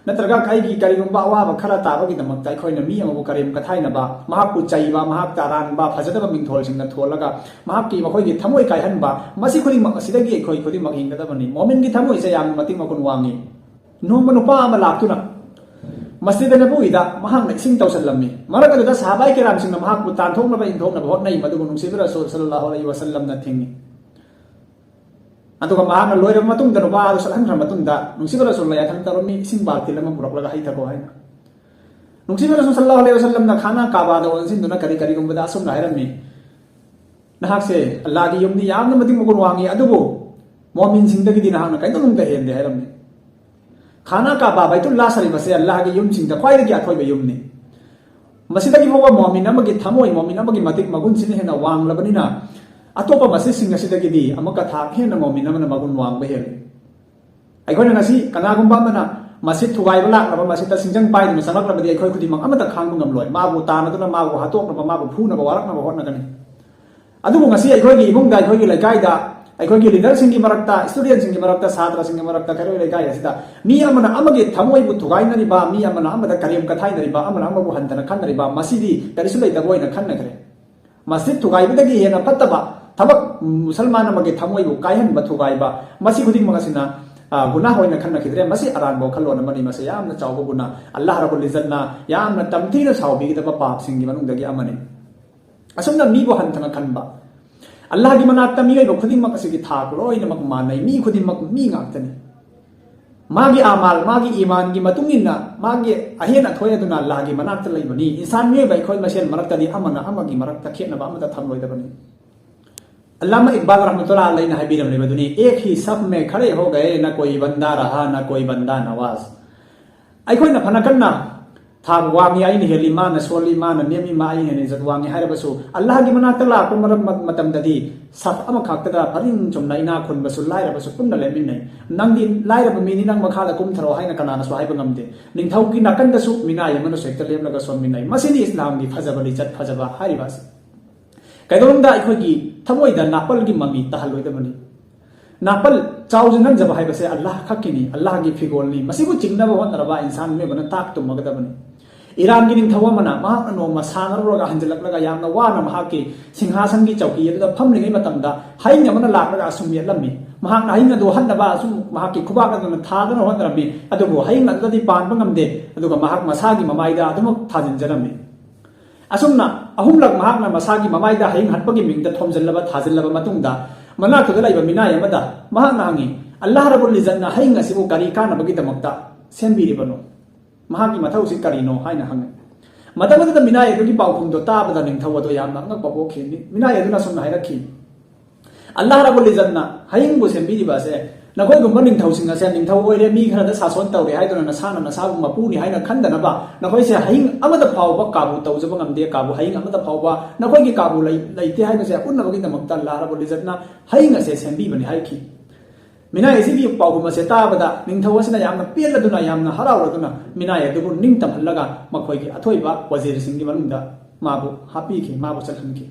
ꯅꯠꯇ꯭ꯔꯒ ꯑꯩꯒꯤ ꯀꯔꯤꯒꯨꯝꯕ ꯑꯋꯥꯕ ꯈꯔ ꯇꯥꯕꯒꯤꯗꯃꯛꯇ ꯑꯩꯈꯣꯏꯅ ꯃꯤ ꯑꯃꯕꯨ ꯀꯔꯦꯝ ꯀꯊꯥꯏꯅꯕ, ꯃꯍꯥꯛꯄꯨ ꯆꯩꯕ, ꯃꯍꯥꯛ ꯇꯔꯥꯟꯕ, ꯐꯖꯗꯕ ꯃꯤꯡꯊꯣꯜꯁꯤꯡꯅ ꯊꯣꯜꯂꯒ ꯃꯍꯥꯛꯀꯤ, ꯃꯈꯣꯏꯒꯤ ꯊꯃꯣꯏ ꯀꯥꯏꯍꯟꯕ, ꯃꯁꯤ ꯈꯨꯗꯤꯡꯃꯛ ꯑꯁꯤꯗꯒꯤ ꯑꯩꯈꯣꯏ ꯈꯨꯗꯤꯡꯃꯛ ꯍꯤꯡꯒꯗꯕꯅꯤ꯫ ꯃꯣꯃꯤꯟꯒꯤ ꯊꯃꯣꯏꯁꯦ ꯌꯥꯝꯅ ꯃꯇꯤꯛ ꯃꯒꯨꯟ ꯋꯥꯡꯉꯤ꯫ ꯅꯣꯡꯃ ꯅꯨꯄꯥ ꯑꯃ ꯂꯥꯛꯇꯨꯅ ꯃꯁꯖꯤꯗ ꯅꯕꯋꯤꯗ ꯃꯍꯥꯛꯅ ꯏꯁꯤꯡ ꯇꯧꯁꯤꯜꯂꯝꯃꯤ꯫ ꯃꯔꯛ ꯑꯗꯨꯗ ꯁꯍꯥꯕꯥꯏ ꯀꯤꯔꯥꯝꯁꯤꯡꯅ ꯃꯍꯥꯛꯄꯨ ꯇꯥꯟꯊꯣꯛꯅꯕ ꯏꯟꯊꯣꯛꯅꯕ ꯍꯣꯠꯅꯩ, ꯃꯗꯨꯕꯨ ꯅꯨꯡꯁꯤꯕ ꯔꯁꯨꯜ ꯁꯜꯂꯜꯂꯥꯍꯨ ꯑꯂꯩꯍꯤ ꯋꯥꯁꯜꯂꯝꯅ ꯊꯤꯡꯏ꯫ ꯑꯗꯨꯒ ꯃꯍꯥꯛꯅ ꯂꯣꯏꯔꯕ ꯃꯇꯨꯡꯗ, ꯅꯨꯄꯥ ꯑꯗꯨ ꯁꯠꯍꯟꯈ꯭ꯔ ꯃꯇꯨꯡꯗ, ꯅꯨꯡꯁꯤꯕ ꯔꯁꯨꯜꯅ ꯌꯥꯊꯪ ꯇꯧꯔꯝꯃꯤ, "ꯏꯁꯤꯡ ꯕꯥꯜꯇꯤꯟ ꯑꯃ ꯄꯨꯔꯛꯂꯒ ꯍꯩꯊꯈꯣ" ꯍꯥꯏꯅ꯫ ꯅꯨꯡꯁꯤꯕ ꯔꯁꯨꯜ ꯁꯜꯂꯜꯂꯥꯍꯨ ꯑꯂꯩꯍꯤ ꯋꯥꯁꯜꯂꯝꯅ ꯈꯥꯅꯥ ꯀꯥꯕꯥꯗ ꯑꯣꯟꯁꯤꯟꯗꯨꯅ ꯀꯔꯤ ꯀꯔꯤꯒꯨꯝꯕꯗ ꯑꯁꯨꯝꯅ ꯍꯥꯏꯔꯝꯃꯤ, "ꯅꯍꯥꯛꯁꯦ ꯑꯜꯂꯥꯍꯒꯤ ꯌꯨꯝꯗꯤ ꯌꯥꯝꯅ ꯃꯇꯤꯛ ꯃꯒꯨꯟ ꯋꯥꯡꯉꯤ, ꯑꯗꯨꯕꯨ ꯃꯣꯃꯤꯟꯁꯤꯡꯗꯒꯤꯗꯤ ꯅꯍꯥꯛꯅ ꯀꯩꯝꯇ ꯅꯨꯡꯗ ꯍꯦꯟꯗꯦ" ꯍꯥꯏꯔꯝꯃꯤ꯫ ꯈꯥꯅꯥ ꯀꯥꯕꯥ, ꯕꯩꯇꯨꯜꯂꯥ ꯁꯔꯤꯐ ꯑꯁꯦ ꯑꯜꯂꯥꯍꯒꯤ ꯌꯨꯝꯁꯤꯡꯗ ꯈ꯭ꯋꯥꯏꯗꯒꯤ ꯑꯊꯣꯏꯕ ꯌꯨꯝꯅꯤ꯫ ꯃꯁꯤꯗꯒꯤ ꯐꯥꯎꯕ ꯃꯣꯃꯤꯟ ꯑꯃꯒꯤ ꯊꯃꯣꯏ, ꯃꯣꯃꯤꯟ ꯑꯃꯒꯤ ꯃꯇꯤꯛ ꯃꯒꯨꯟꯁꯤꯅ ꯍꯦꯟꯅ ꯋꯥꯡꯂꯕꯅꯤꯅ, ꯑꯇꯣꯞꯄ ꯃꯁꯖꯤꯗꯁꯤꯡ ꯑꯁꯤꯗꯒꯤꯗꯤ ꯑꯃꯨꯛꯀ ꯊꯥꯛ ꯍꯦꯟꯅ ꯃꯣꯃꯤꯟ ꯑꯃꯅ ꯃꯒꯨꯟ ꯋꯥꯡꯕ ꯍꯦꯜꯂꯤ꯫ ꯑꯩꯈꯣꯏꯅ ꯉꯁꯤ ꯀꯅꯥꯒꯨꯝꯕ ꯑꯃꯅ ꯃꯁꯖꯤꯗ ꯊꯨꯒꯥꯏꯕ ꯂꯥꯛꯂꯕ, ꯃꯁꯖꯤꯗꯇ ꯁꯤꯡꯖꯪ ꯄꯥꯏꯗꯨꯅ ꯆꯪꯂꯛꯂꯕꯗꯤ ꯑꯩꯈꯣꯏ ꯈꯨꯗꯤꯡꯃꯛ ꯑꯃꯠꯇ ꯈꯥꯡꯕ ꯉꯝꯂꯣꯏ꯫ ꯃꯥꯕꯨ ꯇꯥꯟꯅꯗꯨꯅ, ꯃꯥꯕꯨ ꯍꯥꯠꯇꯣꯛꯅꯕ, ꯃꯥꯕꯨ ꯐꯨꯅꯕ, ꯋꯥꯔꯛꯅꯕ ꯍꯣꯠꯅꯒꯅꯤ꯫ ꯑꯗꯨꯕꯨ ꯉꯁꯤ ꯑꯩꯈꯣꯏꯒꯤ ꯏꯃꯨꯡꯗ, ꯑꯩꯈꯣꯏꯒꯤ ꯂꯩꯀꯥꯏꯗ, ꯑꯩꯈꯣꯏꯒꯤ ꯂꯤꯗꯔꯁꯤꯡꯒꯤ ꯃꯔꯛꯇ, ꯁ꯭ꯇꯨꯗꯦꯟꯁꯤꯡꯒꯤ ꯃꯔꯛꯇ, ꯁꯥꯇ꯭ꯔꯁꯤꯡꯒꯤ ꯃꯔꯛꯇ, ꯀꯩꯔꯣꯏ ꯂꯩꯀꯥꯏ ꯑꯁꯤꯗ ꯃꯤ ꯑꯃꯅ ꯑꯃꯒꯤ ꯊꯃꯣꯏꯕꯨ ꯊꯨꯒꯥꯏꯅꯔꯤꯕ, ꯃꯤ ꯑꯃꯅ ꯑꯃꯗ ꯀꯔꯦꯝ ꯀꯊꯥꯏꯅꯔꯤꯕ, ꯑꯃꯅ ꯑꯃꯕꯨ ꯍꯟꯊꯅ ꯈꯟꯅꯔꯤꯕ, ꯃꯁꯤꯗꯤ ꯀꯔꯤꯁꯨ ꯂꯩꯇꯕ ꯑꯣꯏꯅ ꯈꯟꯅꯈ꯭ꯔꯦ꯫ ꯃꯁꯖꯤꯗ ꯊꯨꯒꯥꯏꯕꯗꯒꯤ ꯍꯦꯟꯅ ꯐꯠꯇꯕ ꯊꯕꯛ ꯃꯨꯁꯜꯃꯥꯟ ꯑꯃꯒꯤ ꯊꯃꯣꯏꯕꯨ ꯀꯥꯏꯍꯟꯕ, ꯊꯨꯒꯥꯏꯕ, ꯃꯁꯤ ꯈꯨꯗꯤꯡꯃꯛ ꯑꯁꯤꯅ, ꯑ, ꯒꯨꯅꯥꯍ ꯑꯣꯏꯅ ꯈꯟꯅꯈꯤꯗ꯭ꯔꯦ꯫ ꯃꯁꯤ ꯑꯔꯥꯟꯕ ꯋꯥꯈꯜꯂꯣꯟ ꯑꯃꯅꯤ꯫ ꯃꯁꯤ ꯌꯥꯝꯅ ꯆꯥꯎꯕ ꯒꯨꯅꯥꯍ, ꯑꯜꯂꯥꯍ ꯔꯕꯨꯜ ꯏꯖꯠꯅ ꯌꯥꯝꯅ ꯇꯝꯊꯤꯅ ꯁꯥꯎꯕꯤꯒꯗꯕ ꯄꯥꯞꯁꯤꯡꯒꯤ ꯃꯅꯨꯡꯗꯒꯤ ꯑꯃꯅꯤ꯫ ꯑꯁꯨꯝꯅ ꯃꯤꯕꯨ ꯍꯟꯊꯅ ꯈꯟꯕ꯫ ꯑꯜꯂꯥꯍꯒꯤ ꯃꯅꯥꯛꯇ ꯃꯤꯑꯣꯏꯕ ꯈꯨꯗꯤꯡꯃꯛ ꯑꯁꯤꯒꯤ ꯊꯥꯛ ꯂꯣꯏꯅꯃꯛ ꯃꯥꯟꯅꯩ, ꯃꯤ ꯈꯨꯗꯤꯡꯃꯛ ꯃꯤ ꯉꯥꯛꯇꯅꯤ꯫ ꯃꯥꯒꯤ ꯑꯃꯥꯜ, ꯃꯥꯒꯤ ꯏꯃꯥꯟꯒꯤ ꯃꯇꯨꯡ ꯏꯟꯅ ꯃꯥꯒꯤ ꯑꯍꯦꯟ ꯑꯊꯣꯏ ꯑꯗꯨꯅ ꯑꯜꯂꯥꯍꯒꯤ ꯃꯅꯥꯛꯇ ꯂꯩꯕꯅꯤ꯫ ꯏꯟꯁꯥꯟ ꯃꯤꯑꯣꯏꯕ ꯑꯩꯈꯣꯏ ꯃꯁꯦꯜ ꯃꯔꯛꯇꯗꯤ ꯑꯃꯅ ꯑꯃꯒꯤ ꯃꯔꯛꯇ ꯈꯦꯠꯅꯕ ꯑꯃꯠꯇ ꯊꯝꯂꯣꯏꯗꯕꯅꯤ꯫ ꯑꯜꯂꯥꯃꯥ ꯏꯛꯕꯥꯜ ꯔꯍꯃꯇꯨꯜꯂꯥꯍ ꯑꯂꯩꯅ ꯍꯥꯏꯕꯤꯔꯝꯂꯤꯕꯗꯨꯅꯤ, "ꯑꯦꯛ ꯍꯤ ꯁꯐ ꯃꯦ ꯈꯔꯦ ꯍꯣ ꯒꯌꯦ, ꯅ ꯀꯣꯏ ꯕꯟꯗꯥ ꯔꯍꯥ, ꯅ ꯀꯣꯏ ꯕꯟꯗꯥ ꯅꯋꯥꯖ"꯫ ꯑꯩꯈꯣꯏꯅ ꯐꯅ ꯀꯟꯅ ꯊꯥꯛ ꯋꯥꯡꯉꯤ, ꯑꯩꯅ ꯍꯦꯜꯂꯤ, ꯃꯥꯅ ꯁꯣꯜꯂꯤ, ꯃꯥꯅ ꯅꯦꯝꯃꯤ, ꯃꯥ ꯑꯩꯅ ꯍꯦꯟꯅ ꯏꯖꯠ ꯋꯥꯡꯉꯤ ꯍꯥꯏꯔꯕꯁꯨ, ꯑꯜꯂꯥꯍꯒꯤ ꯃꯅꯥꯛꯇ ꯂꯥꯛꯄ ꯃꯔꯝ ꯃꯇꯝꯗꯗꯤ ꯁꯐ ꯑꯃꯈꯛꯇꯗ ꯄꯔꯤꯡ ꯆꯨꯝꯅ ꯏꯅꯥꯛ ꯈꯨꯟꯕꯁꯨ ꯂꯥꯏꯔꯕꯁꯨ ꯄꯨꯟꯅ ꯂꯦꯞꯃꯤꯟꯅꯩ꯫ ꯅꯪꯗꯤ ꯂꯥꯏꯔꯕ ꯃꯤꯅꯤ, ꯅꯪ ꯃꯈꯥꯗ ꯀꯨꯝꯊꯔꯣ ꯍꯥꯏꯅ ꯀꯅꯥꯅꯁꯨ ꯍꯥꯏꯕ ꯉꯝꯗꯦ꯫ ꯅꯤꯡꯊꯧꯒꯤ ꯅꯥꯀꯟꯗꯁꯨ ꯃꯤꯅꯥꯏ ꯑꯃꯅꯁꯨ ꯍꯦꯛꯇ ꯂꯦꯞꯂꯒ ꯁꯣꯟꯃꯤꯟꯅꯩ꯫ ꯃꯁꯤꯅꯤ ꯏꯁꯂꯥꯝꯒꯤ ꯐꯖꯕ, ꯂꯤꯆꯠ ꯐꯖꯕ ꯍꯥꯏꯔꯤꯕ ꯑꯁꯤ꯫ ꯀꯩꯗꯧꯅꯨꯡꯗ ꯑꯩꯈꯣꯏꯒꯤ ꯊꯃꯣꯏꯗ ꯅꯥꯄꯜꯒꯤ ꯃꯃꯤ ꯇꯥꯍꯜꯂꯣꯏꯗꯕꯅꯤ꯫ ꯅꯥꯄꯜ ꯆꯥꯎꯖ ꯅꯟꯖꯕ ꯍꯥꯏꯕꯁꯦ ꯑꯜꯂꯥꯍ ꯈꯛꯀꯤꯅꯤ, ꯑꯜꯂꯥꯍꯒꯤ ꯐꯤꯒꯣꯜꯅꯤ꯫ ꯃꯁꯤꯕꯨ ꯆꯤꯡꯅꯕ ꯍꯣꯠꯅꯔꯕ ꯏꯟꯁꯥꯟ ꯃꯤꯑꯣꯏꯕꯅ ꯇꯥꯛ ꯇꯨꯝꯃꯒꯗꯕꯅꯤ꯫ ꯏꯔꯥꯟꯒꯤ ꯅꯤꯡꯊꯧ ꯑꯃꯅ ꯃꯍꯥꯛꯅ ꯅꯣꯡꯃ ꯁꯥꯟꯅꯔꯨꯔꯒ ꯍꯟꯖꯤꯜꯂꯛꯂꯒ ꯌꯥꯝꯅ ꯋꯥꯅ ꯃꯍꯥꯛꯀꯤ ꯁꯤꯡꯍꯥꯁꯟꯒꯤ ꯆꯧꯀꯤ ꯑꯗꯨꯗ ꯐꯝꯂꯤꯉꯩ ꯃꯇꯝꯗ ꯍꯌꯤꯡ ꯑꯃꯅ ꯂꯥꯛꯂꯒ ꯑꯁꯨꯝ ꯌꯦꯠꯂꯝꯃꯤ꯫ ꯃꯍꯥꯛꯅ ꯍꯌꯤꯡ ꯑꯗꯨ ꯍꯟꯅꯕ ꯑꯁꯨꯝ ꯃꯍꯥꯛꯀꯤ ꯈꯨꯕꯥꯛ ꯑꯗꯨꯅ ꯊꯥꯗꯅ ꯍꯣꯠꯅꯔꯝꯃꯤ, ꯑꯗꯨꯕꯨ ꯍꯌꯤꯡ ꯑꯗꯨꯗꯗꯤ ꯄꯥꯟꯕ ꯉꯝꯗꯦ, ꯑꯗꯨꯒ ꯃꯍꯥꯛ ꯃꯁꯥꯒꯤ ꯃꯃꯥꯏꯗ ꯑꯗꯨꯃꯛ ꯊꯥꯖꯤꯟꯖꯔꯝꯃꯤ꯫ ꯑꯁꯨꯝꯅ ꯑꯍꯨꯝꯂꯛ ꯃꯍꯥꯛꯅ ꯃꯁꯥꯒꯤ ꯃꯃꯥꯏꯗ ꯍꯌꯤꯡ ꯍꯠꯄꯒꯤ ꯃꯤꯡꯗ ꯊꯣꯝꯖꯤꯜꯂꯕ, ꯊꯥꯖꯤꯜꯂꯕ ꯃꯇꯨꯡꯗ, ꯃꯅꯥꯛꯇꯨꯗ ꯂꯩꯕ ꯃꯤꯅꯥꯏ ꯑꯃꯗ ꯃꯍꯥꯛꯅ ꯍꯪꯉꯤ, "ꯑꯜꯂꯥꯍ ꯔꯕꯨꯜ ꯏꯖꯠꯅ ꯍꯌꯤꯡ ꯑꯁꯤꯕꯨ ꯀꯔꯤ ꯀꯥꯟꯅꯕꯒꯤꯗꯃꯛꯇ ꯁꯦꯝꯕꯤꯔꯤꯕꯅꯣ? ꯃꯍꯥꯛꯀꯤ ꯃꯊꯧꯁꯤ ꯀꯔꯤꯅꯣ?" ꯍꯥꯏꯅ ꯍꯪꯉꯤ꯫ ꯃꯇꯝ ꯑꯗꯨꯗ ꯃꯤꯅꯥꯏ ꯑꯗꯨꯒꯤ ꯄꯥꯎꯈꯨꯝꯗꯣ ꯇꯥꯕꯗ ꯅꯤꯡꯊꯧ ꯑꯗꯣ ꯌꯥꯝꯅ ꯑꯉꯛꯄ ꯄꯣꯛꯈꯤ꯫ ꯃꯤꯅꯥꯏ ꯑꯗꯨꯅ ꯑꯁꯨꯝꯅ ꯍꯥꯏꯔꯛꯈꯤ, "ꯑꯜꯂꯥꯍ ꯔꯕꯨꯜ ꯏꯖꯠꯅ ꯍꯌꯤꯡꯕꯨ ꯁꯦꯝꯕꯤꯔꯤꯕ ꯑꯁꯦ ꯅꯈꯣꯏꯒꯨꯝꯕ ꯅꯤꯡꯊꯧꯁꯤꯡ ꯑꯁꯦ ꯅꯤꯡꯊꯧ ꯑꯣꯏꯔꯦ, ꯃꯤ ꯈꯔꯗ ꯁꯥꯁꯣꯟ ꯇꯧꯔꯦ ꯍꯥꯏꯗꯨꯅ ꯅꯁꯥꯅ ꯅꯁꯥꯕꯨ ꯃꯄꯨꯅꯤ ꯍꯥꯏꯅ ꯈꯟꯗꯅꯕ, ꯅꯈꯣꯏꯁꯦ ꯍꯌꯤꯡ ꯑꯃꯗ ꯐꯥꯎꯕ ꯀꯥꯕꯨ ꯇꯧꯖꯕ ꯉꯝꯗꯦ, ꯀꯥꯕꯨ ꯍꯌꯤꯡ ꯑꯃꯗ ꯐꯥꯎꯕ ꯅꯈꯣꯏꯒꯤ ꯀꯥꯕꯨ ꯂꯩ-, ꯂꯩꯇꯦ ꯍꯥꯏꯕꯁꯦ ꯎꯠꯅꯕꯒꯤꯗꯃꯛꯇ ꯑꯜꯂꯥꯍ ꯔꯕꯨꯜ ꯏꯖꯠꯅ ꯍꯌꯤꯡ ꯑꯁꯦ ꯁꯦꯝꯕꯤꯕꯅꯤ" ꯍꯥꯏꯈꯤ꯫ ꯃꯤꯅꯥꯏ ꯑꯁꯤꯒꯤ ꯄꯥꯎꯈꯨꯝ ꯑꯁꯦ ꯇꯥꯕꯗ ꯅꯤꯡꯊꯧ ꯑꯁꯤꯅ ꯌꯥꯝꯅ ꯄꯦꯜꯂꯗꯨꯅ, ꯌꯥꯝꯅ ꯍꯔꯥꯎꯔꯗꯨꯅ ꯃꯤꯅꯥꯏ ꯑꯗꯨꯕꯨ ꯅꯤꯡꯇꯝꯍꯜꯂꯒ ꯃꯈꯣꯏꯒꯤ ꯑꯊꯣꯏꯕ ꯋꯥꯖꯤꯔꯁꯤꯡꯒꯤ ꯃꯅꯨꯡꯗ ꯃꯥꯕꯨ ꯍꯥꯞꯄꯤꯈꯤ, ꯃꯥꯕꯨ ꯆꯠꯍꯟꯈꯤ꯫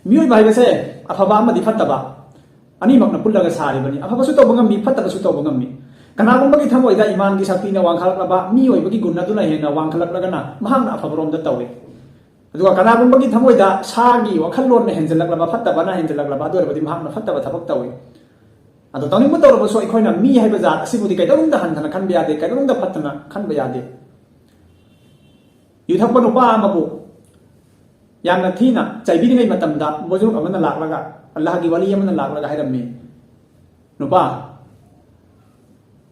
ꯃꯤꯑꯣꯏꯕ ꯍꯥꯏꯕꯁꯦ ꯑꯐꯕ ꯑꯃꯗꯤ ꯐꯠꯇꯕ ꯑꯅꯤꯃꯛꯅ ꯄꯨꯜꯂꯒ ꯁꯥꯔꯤꯕꯅꯤ꯫ ꯑꯐꯕꯁꯨ ꯇꯧꯕ ꯉꯝꯃꯤ, ꯐꯠꯇꯕꯁꯨ ꯇꯧꯕ ꯉꯝꯃꯤ꯫ ꯀꯅꯥꯒꯨꯝꯕꯒꯤ ꯊꯃꯣꯏꯗ ꯏꯃꯥꯟꯒꯤ ꯁꯛꯇꯤꯅ ꯋꯥꯡꯈꯠꯂꯛꯂꯕ, ꯃꯤꯑꯣꯏꯕꯒꯤ ꯒꯨꯟ ꯑꯗꯨꯅ ꯍꯦꯟꯅ ꯋꯥꯡꯈꯠꯂꯛꯂꯒꯅ ꯃꯍꯥꯛꯅ ꯑꯐꯕꯔꯣꯝꯗ ꯇꯧꯏ꯫ ꯑꯗꯨꯒ ꯀꯅꯥꯒꯨꯝꯕꯒꯤ ꯊꯃꯣꯏꯗ ꯁꯥꯒꯤ ꯋꯥꯈꯜꯂꯣꯟꯅ ꯍꯦꯟꯖꯜꯂꯛꯂꯕ, ꯐꯠꯇꯕꯅ ꯍꯦꯟꯖꯜꯂꯛꯂꯕ, ꯑꯗꯨ ꯑꯣꯏꯔꯕꯗꯤ ꯃꯍꯥꯛꯅ ꯐꯠꯇꯕ ꯊꯕꯛ ꯇꯧꯏ꯫ ꯑꯗꯣ ꯇꯧꯅꯤꯡꯕ ꯇꯧꯔꯕꯁꯨ ꯑꯩꯈꯣꯏꯅ ꯃꯤ ꯍꯥꯏꯕ ꯖꯥꯠ ꯑꯁꯤꯕꯨꯗꯤ ꯀꯩꯗꯧꯅꯨꯡꯗ ꯍꯟꯊꯅ ꯈꯟꯕ ꯌꯥꯗꯦ, ꯀꯩꯗꯧꯅꯨꯡꯗ ꯐꯠꯇꯅ ꯈꯟꯕ ꯌꯥꯗꯦ꯫ ꯌꯨ ꯊꯛꯄ ꯅꯨꯄꯥ ꯑꯃꯕꯨ ꯌꯥꯝꯅ ꯊꯤꯅ ꯆꯩꯕꯤꯔꯤꯉꯩ ꯃꯇꯝꯗ ꯕꯨꯖꯨꯔꯒ ꯑꯃꯅ ꯂꯥꯛꯂꯒ, ꯑꯜꯂꯥꯍꯒꯤ ꯋꯥꯂꯤ ꯑꯃꯅ ꯂꯥꯛꯂꯒ ꯍꯥꯏꯔꯝꯃꯤ, "ꯅꯨꯄꯥ,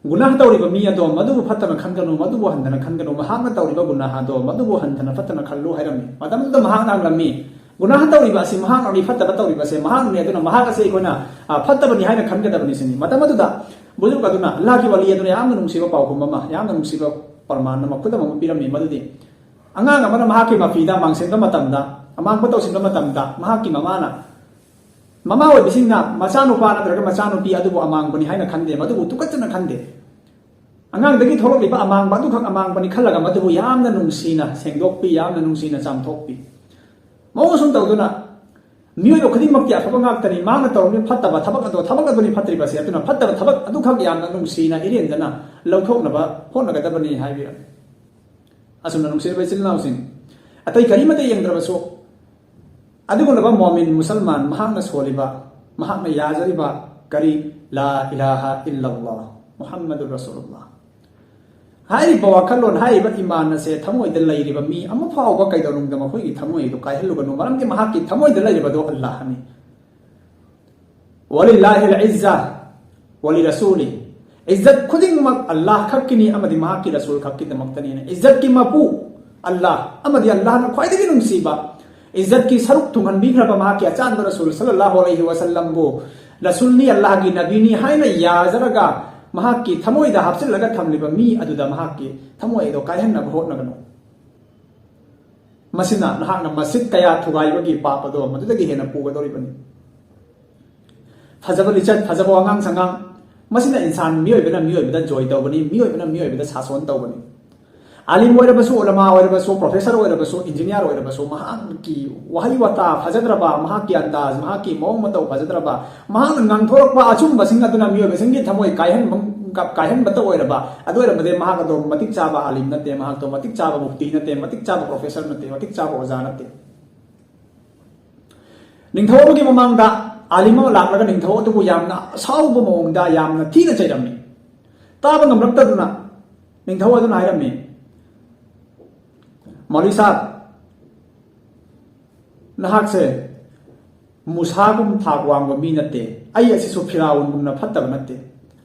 ꯒꯨꯅꯥꯍ ꯇꯧꯔꯤꯕ ꯃꯤ ꯑꯗꯣ ꯃꯗꯨꯕꯨ ꯐꯠꯇꯅ ꯈꯟꯒꯅꯨ, ꯃꯗꯨꯕꯨ ꯍꯟꯊꯅ ꯈꯟꯒꯅꯨ, ꯃꯍꯥꯛꯅ ꯇꯧꯔꯤꯕ ꯒꯨꯅꯥꯍ ꯑꯗꯣ ꯃꯗꯨꯕꯨ ꯍꯟꯊꯅ ꯐꯠꯇꯅ ꯈꯜꯂꯨ" ꯍꯥꯏꯔꯝꯃꯤ꯫ ꯃꯇꯝꯗꯨꯗ ꯃꯍꯥꯛꯅ ꯍꯪꯂꯝꯃꯤ, "ꯒꯨꯅꯥꯍ ꯇꯧꯔꯤꯕ ꯑꯁꯤ ꯃꯍꯥꯛꯅꯅꯤ, ꯐꯠꯇꯕ ꯇꯧꯔꯤꯕ ꯑꯁꯤ ꯃꯍꯥꯛꯅꯅꯤ, ꯑꯗꯨꯅ ꯃꯍꯥꯛ ꯑꯁꯤ ꯑꯩꯈꯣꯏꯅ, ꯑ, ꯐꯠꯇꯕꯅꯤ ꯍꯥꯏꯅ ꯈꯟꯒꯗꯕꯅꯤ" ꯁꯤꯅꯤ꯫ ꯃꯇꯝ ꯑꯗꯨꯗ ꯕꯨꯖꯨꯔꯒ ꯑꯗꯨꯅ, ꯑꯜꯂꯥꯍꯒꯤ ꯋꯥꯂꯤ ꯑꯗꯨꯅ ꯌꯥꯝꯅ ꯅꯨꯡꯁꯤꯕ ꯄꯥꯎꯈꯨꯝ ꯑꯃ, ꯌꯥꯝꯅ ꯅꯨꯡꯁꯤꯕ ꯄ꯭ꯔꯃꯥꯟ ꯑꯃ, ꯈꯨꯗꯝ ꯑꯃ ꯄꯤꯔꯝꯃꯤ꯫ ꯃꯗꯨꯗꯤ ꯑꯉꯥꯡ ꯑꯃꯅ ꯃꯍꯥꯛꯀꯤ ꯃꯐꯤꯗ ꯃꯥꯡꯁꯤꯟꯕ ꯃꯇꯝꯗ, ꯑꯃꯥꯡꯕ ꯇꯧꯁꯤꯟꯕ ꯃꯇꯝꯗ, ꯃꯍꯥꯛꯀꯤ ꯃꯃꯥꯅ, ꯃꯃꯥ ꯑꯣꯏꯕꯁꯤꯡꯅ ꯃꯆꯥꯅꯨꯄꯥ ꯅꯠꯇ꯭ꯔꯒ ꯃꯆꯥꯅꯨꯄꯤ ꯑꯗꯨꯕꯨ ꯑꯃꯥꯡꯕꯅꯤ ꯍꯥꯏꯅ ꯈꯟꯗꯦ, ꯃꯗꯨꯕꯨ ꯇꯨꯀꯠꯆꯅ ꯈꯟꯗꯦ꯫ ꯑꯉꯥꯡꯗꯒꯤ ꯊꯣꯛꯂꯛꯂꯤꯕ ꯑꯃꯥꯡꯕ ꯑꯗꯨꯈꯛ ꯑꯃꯥꯡꯕꯅꯤ ꯈꯜꯂꯒ ꯃꯗꯨꯕꯨ ꯌꯥꯝꯅ ꯅꯨꯡꯁꯤꯅ ꯁꯦꯡꯗꯣꯛꯄꯤ, ꯌꯥꯝꯅ ꯅꯨꯡꯁꯤꯅ ꯆꯥꯝꯊꯣꯛꯄꯤ꯫ ꯃꯑꯣꯡ ꯑꯁꯨꯝ ꯇꯧꯗꯨꯅ ꯃꯤꯑꯣꯏꯕ ꯈꯨꯗꯤꯡꯃꯛꯇꯤ ꯑꯐꯕ ꯉꯥꯛꯇꯅꯤ, ꯃꯍꯥꯛꯅ ꯇꯧꯔꯝꯃꯤꯕ ꯐꯠꯇꯕ ꯊꯕꯛ ꯑꯗꯣ, ꯊꯕꯛ ꯑꯗꯨꯅꯤ ꯐꯠꯇ꯭ꯔꯤꯕꯁꯦ, ꯑꯗꯨꯅ ꯐꯠꯇꯕ ꯊꯕꯛ ꯑꯗꯨꯈꯛ ꯌꯥꯝꯅ ꯅꯨꯡꯁꯤꯅ ꯏꯔꯦꯟꯖꯅ ꯂꯧꯊꯣꯛꯅꯕ ꯍꯣꯠꯅꯒꯗꯕꯅꯤ ꯍꯥꯏꯕꯤꯔꯝꯃꯤ꯫ ꯑꯁꯨꯝꯅ ꯅꯨꯡꯁꯤꯔꯕ ꯏꯆꯤꯜ ꯏꯅꯥꯎꯁꯤꯡ, ꯑꯇꯩ ꯀꯔꯤꯃꯠꯇ ꯌꯦꯡꯗ꯭ꯔꯕꯁꯨ, ꯑꯗꯨꯒꯨꯝꯂꯕ ꯃꯣꯃꯤꯟ ꯃꯨꯁꯜꯃꯥꯟ ꯃꯍꯥꯛꯅ ꯁꯣꯜꯂꯤꯕ, ꯃꯍꯥꯛꯅ ꯌꯥꯖꯔꯤꯕ ꯀꯔꯤ, ꯂꯥ ꯏꯂꯥꯍ ꯏꯜꯂꯜꯂꯥꯍ ꯃꯨꯍꯝꯃꯗꯨꯔ ꯔꯁꯨꯂꯨꯜꯂꯥꯍ ꯍꯥꯏꯔꯤꯕ ꯋꯥꯈꯜꯂꯣꯟ, ꯍꯥꯏꯔꯤꯕ ꯏꯃꯥꯟ ꯑꯁꯦ ꯊꯃꯣꯏꯗ ꯂꯩꯔꯤꯕ ꯃꯤ ꯑꯃ ꯐꯥꯎꯕ ꯀꯩꯗꯧꯅꯨꯡꯗ ꯃꯈꯣꯏꯒꯤ ꯊꯃꯣꯏ ꯑꯗꯨ ꯀꯥꯏꯍꯜꯂꯨꯒꯅꯨ, ꯃꯔꯝꯗꯤ ꯃꯍꯥꯛꯀꯤ ꯊꯃꯣꯏꯗ ꯂꯩꯔꯤꯕꯗꯨ ꯑꯜꯂꯥꯍꯅꯤ꯫ ولله العزة ولرسوله. ꯏꯖꯠ ꯈꯨꯗꯤꯡꯃꯛ ꯑꯜꯂꯥꯍ ꯈꯛꯀꯤꯅꯤ ꯑꯃꯗꯤ ꯃꯍꯥꯛꯀꯤ ꯔꯁꯨꯜ ꯈꯛꯀꯤꯗꯃꯛꯇꯅꯤ꯫ ꯏꯖꯠꯀꯤ ꯃꯄꯨ ꯑꯜꯂꯥꯍ ꯑꯃꯗꯤ ꯑꯜꯂꯥꯍꯅ ꯈ꯭ꯋꯥꯏꯗꯒꯤ ꯅꯨꯡꯁꯤꯕ, ꯏꯖꯠꯀꯤ ꯁꯔꯨꯛ ꯊꯨꯡꯍꯟꯕꯤꯈ꯭ꯔꯕ ꯃꯍꯥꯛꯀꯤ ꯑꯆꯥꯟꯕ ꯔꯁꯨꯜ ꯁꯜꯂꯜꯂꯥꯍꯨ ꯑꯂꯩꯍꯤ ꯋꯥꯁꯜꯂꯝꯕꯨ ꯔꯁꯨꯜꯅꯤ, ꯑꯜꯂꯥꯍꯒꯤ ꯅꯕꯤꯅꯤ ꯍꯥꯏꯅ ꯌꯥꯖꯔꯒ ꯃꯍꯥꯛꯀꯤ ꯊꯃꯣꯏꯗ ꯍꯥꯞꯆꯤꯜꯂꯒ ꯊꯝꯂꯤꯕ ꯃꯤ ꯑꯗꯨꯗ ꯃꯍꯥꯛꯀꯤ ꯊꯃꯣꯏ ꯑꯗꯣ ꯀꯥꯏꯍꯟꯅꯕ ꯍꯣꯠꯅꯒꯅꯨ꯫ ꯃꯁꯤꯅ ꯅꯍꯥꯛꯅ ꯃꯁꯖꯤꯗ ꯀꯌꯥ ꯊꯨꯒꯥꯏꯕꯒꯤ ꯄꯥꯞ ꯑꯗꯣ ꯃꯗꯨꯗꯒꯤ ꯍꯦꯟꯅ ꯄꯨꯒꯗꯧꯔꯤꯕꯅꯤ꯫ ꯐꯖꯕ ꯂꯤꯆꯠ, ꯐꯖꯕ ꯋꯥꯉꯥꯡ ꯁꯉꯥꯡ, ꯃꯁꯤꯅ ꯏꯟꯁꯥꯟ, ꯃꯤꯑꯣꯏꯕꯅ ꯃꯤꯑꯣꯏꯕꯗ ꯖꯣꯏ ꯇꯧꯕꯅꯤ, ꯃꯤꯑꯣꯏꯕꯅ ꯃꯤꯑꯣꯏꯕꯗ ꯁꯥꯁꯣꯟ ꯇꯧꯕꯅꯤ꯫ ꯑꯥꯂꯤꯝ ꯑꯣꯏꯔꯕꯁꯨ, ꯎꯂꯃꯥ ꯑꯣꯏꯔꯕꯁꯨ, ꯄ꯭ꯔꯣꯐꯦꯁꯔ ꯑꯣꯏꯔꯕꯁꯨ, ꯏꯟꯖꯤꯅꯤꯌꯥꯔ ꯑꯣꯏꯔꯕꯁꯨ, ꯃꯍꯥꯛꯀꯤ ꯋꯥꯍꯩ ꯋꯥꯇꯥ ꯐꯖꯗ꯭ꯔꯕ, ꯃꯍꯥꯛꯀꯤ ꯑꯟꯗꯥꯖ, ꯃꯍꯥꯛꯀꯤ ꯃꯑꯣꯡ ꯃꯇꯧ ꯐꯖꯗ꯭ꯔꯕ, ꯃꯍꯥꯛꯅ ꯉꯥꯡꯊꯣꯔꯛꯄ ꯑꯆꯨꯝꯕꯁꯤꯡ ꯑꯗꯨꯅ ꯃꯤꯑꯣꯏꯕꯁꯤꯡꯒꯤ ꯊꯃꯣꯏ ꯀꯥꯏꯍꯟꯕ, ꯀꯥꯏꯍꯟꯕꯇ ꯑꯣꯏꯔꯕ, ꯑꯗꯨ ꯑꯣꯏꯔꯕꯗꯤ ꯃꯍꯥꯛ ꯑꯗꯣ ꯃꯇꯤꯛ ꯆꯥꯕ ꯑꯥꯂꯤꯝ ꯅꯠꯇꯦ, ꯃꯍꯥꯛꯇꯣ ꯃꯇꯤꯛ ꯆꯥꯕ ꯃꯨꯐꯇꯤ ꯅꯠꯇꯦ, ꯃꯇꯤꯛ ꯆꯥꯕ ꯄ꯭ꯔꯣꯐꯦꯁꯔ ꯅꯠꯇꯦ, ꯃꯇꯤꯛ ꯆꯥꯕ ꯑꯣꯖꯥ ꯅꯠꯇꯦ꯫ ꯅꯤꯡꯊꯧ ꯑꯃꯒꯤ ꯃꯃꯥꯡꯗ ꯑꯥꯂꯤꯝ ꯑꯃ ꯂꯥꯛꯂꯒ ꯅꯤꯡꯊꯧ ꯑꯗꯨꯕꯨ ꯌꯥꯝꯅ ꯑꯁꯥꯎꯕ ꯃꯑꯣꯡꯗ ꯌꯥꯝꯅ ꯊꯤꯅ ꯆꯩꯔꯝꯃꯤ꯫ ꯇꯥꯕ ꯉꯝꯂꯛꯇꯗꯨꯅ ꯅꯤꯡꯊꯧ ꯑꯗꯨꯅ ꯍꯥꯏꯔꯝꯃꯤ, "ꯃꯧꯂꯤ ꯁꯥꯍꯕ, ꯅꯍꯥꯛꯁꯦ ꯃꯨꯁꯥꯒꯨꯝ ꯊꯥꯛ ꯋꯥꯡꯕ ꯃꯤ ꯅꯠꯇꯦ, ꯑꯩ ꯑꯁꯤꯁꯨ ꯐꯤꯔꯥꯎꯟꯒꯨꯝꯅ ꯐꯠꯇꯕ ꯅꯠꯇꯦ꯫"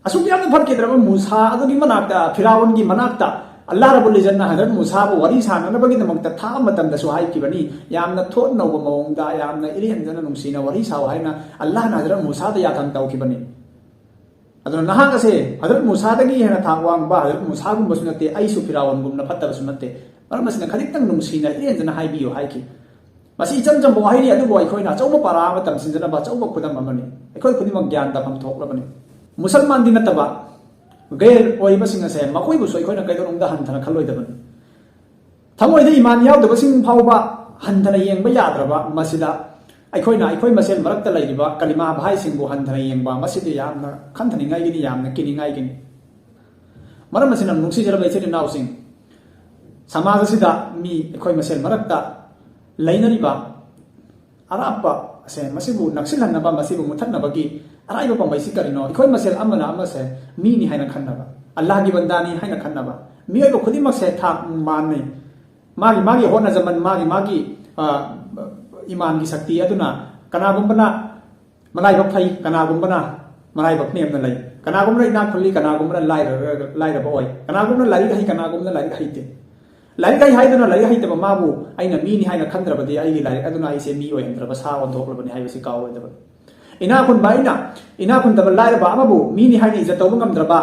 ꯑꯁꯨꯛ ꯌꯥꯝꯅ ꯐꯠꯈꯤꯗ꯭ꯔꯕ ꯃꯨꯁꯥ ꯑꯗꯨꯒꯤ ꯃꯅꯥꯛꯇ, ꯐꯤꯔꯥꯎꯟꯒꯤ ꯃꯅꯥꯛꯇ, ꯑꯜꯂꯥꯍ ꯔꯕꯨꯜ ꯏꯖꯠꯅ ꯍꯖꯔꯠ ꯃꯨꯁꯥꯕꯨ ꯋꯥꯔꯤ ꯁꯥꯟꯅꯅꯕꯒꯤꯗꯃꯛꯇ ꯊꯥꯕ ꯃꯇꯝꯗꯁꯨ ꯍꯥꯏꯈꯤꯕꯅꯤ, "ꯌꯥꯝꯅ ꯊꯣꯠ ꯅꯧꯕ ꯃꯑꯣꯡꯗ, ꯌꯥꯝꯅ ꯏꯔꯦꯟꯖꯅ ꯅꯨꯡꯁꯤꯅ ꯋꯥꯔꯤ ꯁꯥꯎ" ꯍꯥꯏꯅ ꯑꯜꯂꯥꯍꯅ ꯍꯖꯔꯠ ꯃꯨꯁꯥꯗ ꯌꯥꯊꯪ ꯇꯧꯈꯤꯕꯅꯤ꯫ ꯑꯗꯨꯅ ꯅꯍꯥꯛ ꯑꯁꯦ ꯍꯖꯔꯠ ꯃꯨꯁꯥꯗꯒꯤ ꯍꯦꯟꯅ ꯊꯥꯛ ꯋꯥꯡꯕ ꯍꯖꯔꯠ ꯃꯨꯁꯥꯒꯨꯝꯕꯁꯨ ꯅꯠꯇꯦ, ꯑꯩꯁꯨ ꯐꯤꯔꯥꯎꯟꯒꯨꯝꯅ ꯐꯠꯇꯕꯁꯨ ꯅꯠꯇꯦ꯫ ꯃꯔꯝ ꯑꯁꯤꯅ ꯈꯖꯤꯛꯇꯪ ꯅꯨꯡꯁꯤꯅ ꯏꯔꯦꯟꯖꯅ ꯍꯥꯏꯕꯤꯌꯨ ꯍꯥꯏꯈꯤ꯫ ꯃꯁꯤ ꯏꯆꯝ ꯆꯝꯕ ꯋꯥꯍꯩꯅꯤ, ꯑꯗꯨꯕꯨ ꯑꯩꯈꯣꯏꯅ ꯑꯆꯧꯕ ꯄꯥꯔꯥ ꯑꯃ ꯇꯝꯁꯤꯟꯖꯅꯕ ꯑꯆꯧꯕ ꯈꯨꯗꯝ ꯑꯃꯅꯤ꯫ ꯑꯩꯈꯣꯏ ꯈꯨꯗꯤꯡꯃꯛ ꯒ꯭ꯌꯥꯟ ꯇꯥꯐꯝ ꯊꯣꯛꯂꯕꯅꯤ꯫ ꯃꯨꯁꯜꯃꯥꯟꯗꯤ ꯅꯠꯇꯕ ꯒꯩꯔ ꯑꯣꯏꯕꯁꯤꯡ ꯑꯁꯦ ꯃꯈꯣꯏꯕꯨꯁꯨ ꯑꯩꯈꯣꯏꯅ ꯀꯩꯗꯧꯅꯨꯡꯗ ꯍꯟꯊꯅ ꯈꯜꯂꯣꯏꯗꯕꯅꯤ꯫ ꯊꯃꯣꯏꯗ ꯏꯃꯥꯟ ꯌꯥꯎꯗꯕꯁꯤꯡ ꯐꯥꯎꯕ ꯍꯟꯊꯅ ꯌꯦꯡꯕ ꯌꯥꯗ꯭ꯔꯕ ꯃꯁꯤꯗ, ꯑꯩꯈꯣꯏꯅ ꯑꯩꯈꯣꯏ ꯃꯁꯦꯜ ꯃꯔꯛꯇ ꯂꯩꯔꯤꯕ ꯀꯂꯤꯃꯥ ꯚꯥꯏꯁꯤꯡꯕꯨ ꯍꯟꯊꯅ ꯌꯦꯡꯕ, ꯃꯁꯤꯗꯤ ꯌꯥꯝꯅ ꯈꯟꯊꯅꯤꯡꯉꯥꯏꯒꯤꯅꯤ, ꯌꯥꯝꯅ ꯀꯤꯅꯤꯡꯉꯥꯏꯒꯤꯅꯤ꯫ ꯃꯔꯝ ꯑꯁꯤꯅ, ꯅꯨꯡꯁꯤꯖꯔꯕ ꯏꯆꯤꯟ ꯏꯅꯥꯎꯁꯤꯡ, ꯁꯃꯥꯖ ꯑꯁꯤꯗ ꯃꯤ ꯑꯩꯈꯣꯏ ꯃꯁꯦꯜ ꯃꯔꯛꯇ ꯂꯩꯅꯔꯤꯕ ꯑꯔꯥꯞꯄ ꯑꯁꯦ, ꯃꯁꯤꯕꯨ ꯅꯛꯁꯤꯜꯍꯟꯅꯕ, ꯃꯁꯤꯕꯨ ꯃꯨꯊꯠꯅꯕꯒꯤ ꯑꯔꯥꯏꯕ ꯄꯥꯝꯕꯩꯁꯤ ꯀꯔꯤꯅꯣ? ꯑꯩꯈꯣꯏ ꯃꯁꯦꯜ ꯑꯃꯅ ꯑꯃꯁꯦ ꯃꯤꯅꯤ ꯍꯥꯏꯅ ꯈꯟꯅꯕ, ꯑꯜꯂꯥꯍꯒꯤ ꯕꯟꯗꯥꯅꯤ ꯍꯥꯏꯅ ꯈꯟꯅꯕ꯫ ꯃꯤꯑꯣꯏꯕ ꯈꯨꯗꯤꯡꯃꯛꯁꯦ ꯊꯥꯛ ꯃꯥꯟꯅꯩ꯫ ꯃꯥꯒꯤ ꯃꯥꯒꯤ ꯍꯣꯠꯅꯖꯃꯟ, ꯃꯥꯒꯤ ꯃꯥꯒꯤ, ꯑ, ꯏꯃꯥꯟꯒꯤ ꯁꯛꯇꯤ ꯑꯗꯨꯅ ꯀꯅꯥꯒꯨꯝꯕꯅ ꯃꯔꯥꯏꯕꯛ ꯐꯩ, ꯀꯅꯥꯒꯨꯝꯕꯅ ꯃꯔꯥꯏꯕꯛ ꯅꯦꯝꯅ ꯂꯩ, ꯀꯅꯥꯒꯨꯝꯕꯅ ꯏꯅꯥꯛ ꯈꯨꯜꯂꯤ, ꯀꯅꯥꯒꯨꯝꯕꯅ ꯂꯥꯏꯔ-, ꯂꯥꯏꯔꯕ ꯑꯣꯏ, ꯀꯅꯥꯒꯨꯝꯕꯅ ꯂꯥꯏꯔꯤꯛ ꯍꯩ, ꯀꯅꯥꯒꯨꯝꯕꯅ ꯂꯥꯏꯔꯤꯛ ꯍꯩꯇꯦ꯫ ꯂꯥꯏꯔꯤꯛ ꯍꯩ ꯍꯥꯏꯗꯨꯅ ꯂꯥꯏꯔꯤꯛ ꯍꯩꯇꯕ ꯃꯥꯕꯨ ꯑꯩꯅ ꯃꯤꯅꯤ ꯍꯥꯏꯅ ꯈꯟꯗ꯭ꯔꯕꯗꯤ, ꯑꯩꯒꯤ ꯂꯥꯏꯔꯤꯛ ꯑꯗꯨꯅ ꯑꯩꯁꯦ ꯃꯤ ꯑꯣꯏꯍꯟꯗ꯭ꯔꯕ ꯁꯥ ꯑꯣꯟꯊꯣꯛꯂꯕꯅꯤ ꯍꯥꯏꯕꯁꯤ ꯀꯥꯎꯔꯣꯏꯗꯕꯅꯤ꯫ ꯏꯅꯥꯛ ꯈꯨꯟꯕ ꯑꯩꯅ, ꯏꯅꯥꯛ ꯈꯨꯟꯗꯕ ꯂꯥꯏꯔꯕ ꯑꯃꯕꯨ ꯃꯤꯅꯤ ꯍꯥꯏꯅ ꯏꯖꯠ ꯇꯧꯕ ꯉꯝꯗ꯭ꯔꯕ,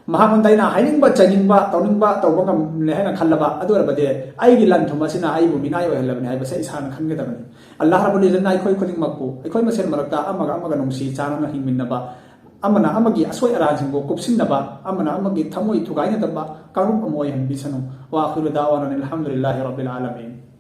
ꯃꯍꯥꯛꯉꯣꯟꯗ ꯑꯩꯅ ꯍꯥꯏꯅꯤꯡꯕ, ꯆꯩꯅꯤꯡꯕ, ꯇꯧꯅꯤꯡꯕ ꯇꯧꯕ ꯉꯝꯂꯦ ꯍꯥꯏꯅ ꯈꯜꯂꯕ, ꯑꯗꯨ ꯑꯣꯏꯔꯕꯗꯤ ꯑꯩꯒꯤ ꯂꯟ ꯊꯨꯝ ꯑꯁꯤꯅ ꯑꯩꯕꯨ ꯃꯤꯅꯥꯏ ꯑꯣꯏꯍꯜꯂꯕꯅꯤ ꯍꯥꯏꯕꯁꯦ ꯏꯁꯥꯅ ꯈꯟꯒꯗꯕꯅꯤ꯫ ꯑꯜꯂꯥꯍ ꯔꯕꯨꯜ ꯏꯖꯠꯅ ꯑꯩꯈꯣꯏ ꯈꯨꯗꯤꯡꯃꯛꯄꯨ ꯑꯩꯈꯣꯏ ꯃꯁꯦꯜ ꯃꯔꯛꯇ ꯑꯃꯒ ꯑꯃꯒ ꯅꯨꯡꯁꯤ ꯆꯥꯟꯅꯅ ꯍꯤꯡꯃꯤꯟꯅꯕ, ꯑꯃꯅ ꯑꯃꯒꯤ ꯑꯁꯣꯏ ꯑꯔꯥꯟꯁꯤꯡꯕꯨ ꯀꯨꯞꯁꯤꯟꯅꯕ, ꯑꯃꯅ ꯑꯃꯒꯤ ꯊꯃꯣꯏ ꯊꯨꯒꯥꯏꯅꯗꯕ ꯀꯥꯡꯂꯨꯞ ꯑꯃ ꯑꯣꯏꯍꯟꯕꯤꯁꯅꯨ꯫ ꯋꯥꯈꯤꯔꯨ ꯗꯥꯋꯥꯅ ꯑꯜꯍꯝꯗꯨꯂꯤꯜꯂꯥꯍꯤ ꯔꯕꯤꯜ ꯑꯥꯂꯃꯤꯟ꯫